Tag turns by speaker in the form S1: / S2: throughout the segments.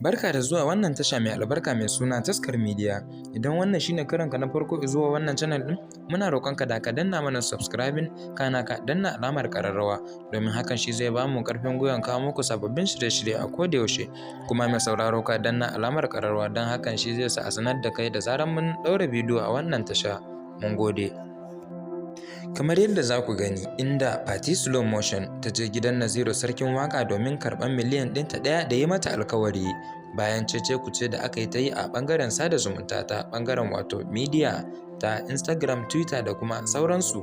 S1: Barka da zuwa wannan tasha mai albarka mai suna Taskar Media. Idan wannan shine karonka na farko zuwa wannan channel ɗin, muna roƙonka da ka danna mana subscribing, kana ka danna alamar ƙararrawa, domin hakan shi zai bamu ƙarfin gwiwan kawo muku sababbin shirye-shirye a koda yaushe. Kuma mai sauraro, ka danna alamar ƙararrawa, don hakan shi zai sa a sanar da kai da zarar mun ɗaura bidiyo a wannan tasha. Mun gode. Kamar yadda za ku gani, inda Fati Slow Motion ta je gidan Naziru Sarkin Waka domin karɓar miliyan ɗinta ɗaya da ya mata alkawari, bayan cece-kuce da aka yi ta yi a ɓangaren sada zumunta ta ɓangaren wato media ta Instagram, Twitter da kuma sauransu.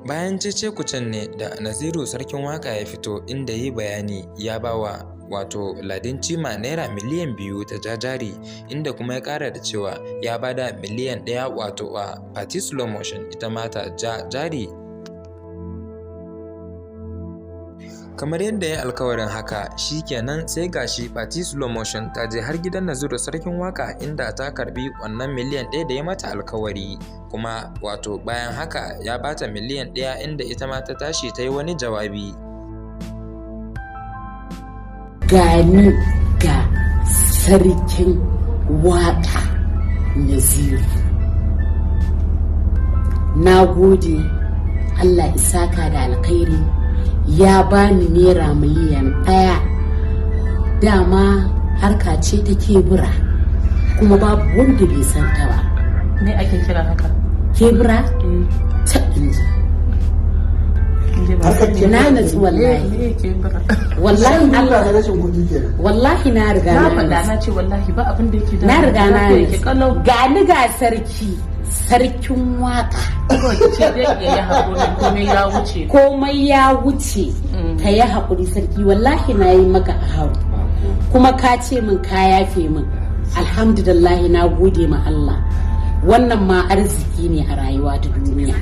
S1: Bayan cece-kucen ne da Naziru Sarkin Waka ya fito, inda ya yi bayani ya ba wa wato Ladin Chima naira miliyan 2 ta jajari, inda kuma ya ƙara da cewa ya ba da miliyan 1 wato a Fati Slow Motion ita ma ta ja jari. Kamar yadda ya alkawarin haka, shi kenan sai gashi Fati Slow Motion ta je har gidan Naziru Sarkin Waka, inda ta karbi wannan miliyan 1 da ya mata alkawari. Kuma wato bayan haka ya bata miliyan 1, inda ita ma ta tashi ta yi wani jawabi.
S2: Gani ga Sarkin Waka Naziru, na gode, Allah isaka da alkhairi. Ya bani naira miliyan 1. Dama harka ce ta kebura, kuma babu wanda bai san ta ba.
S3: Me ake kira haka?
S2: Kebura ta inji. Na natsu wallahi. Wallahi
S4: Allah da rashin kuɗi kenan.
S2: Wallahi na riga
S3: na
S2: na
S3: faɗa
S2: natsu.
S3: Na ce wallahi ba abin da yake
S2: Na riga na
S3: yake
S2: natsu.
S3: Kalau.
S2: Gani ga sarki, sarkin waka.
S3: Kawai ki ce dai ya yi haƙuri, komai ya wuce.
S2: Komai ya wuce, ka yi haƙuri sarki. Wallahi na yi maka hau, kuma ka ce min ka yafe min. Alhamdulillah, na gode ma Allah. Wannan ma arziki ne a rayuwa ta duniya.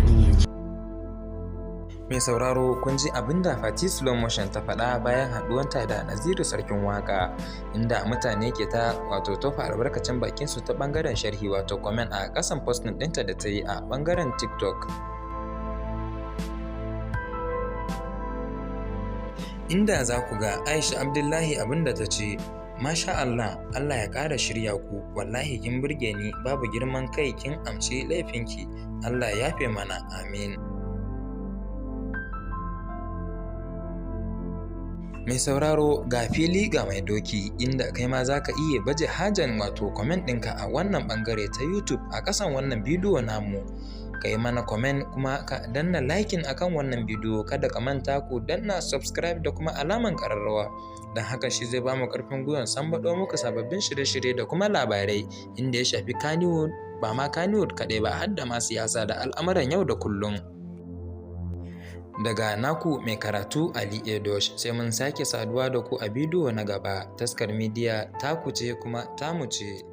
S1: Mai sauraro, kun ji abin da Fati Slow Motion ta faɗa bayan haɗuwanta da Naziru Sarkin Waka, inda mutane ke ta wato tofa albarkacin bakinsu ta ɓangaren sharhi wato comment a ƙasan posting ɗinta da ta yi a ɓangaren TikTok. Inda za ku ga Aisha Abdullahi abin da ta ce, "Masha Allah, Allah ya ƙara shirya ku, wallahi kin burge ni, babu girman kai, kin amshi laifinki, Allah ya yafe mana, amin." Mai sauraro, ga fili ga mai doki, inda kai ma za ka iya baje hajan wato comment ɗinka a wannan ɓangare ta YouTube a ƙasan wannan bidiyo namu. Ka yi mana comment kuma ka danna liking akan wannan bidiyo. Kada ka manta ku danna subscribe da kuma alaman ƙararrawa. Don haka shi zai bamu ƙarfin gwiwan sambaɗo muku sababbin shirye-shirye da kuma labarai inda ya shafi Kannywood, ba ma Kannywood kaɗai ba, har da ma siyasa da al'amuran yau da kullum. Daga naku mai karatu Ali Edosh, sai mun sake saduwa da ku a bidiyo na gaba. Taskar Media taku ce kuma tamu ce.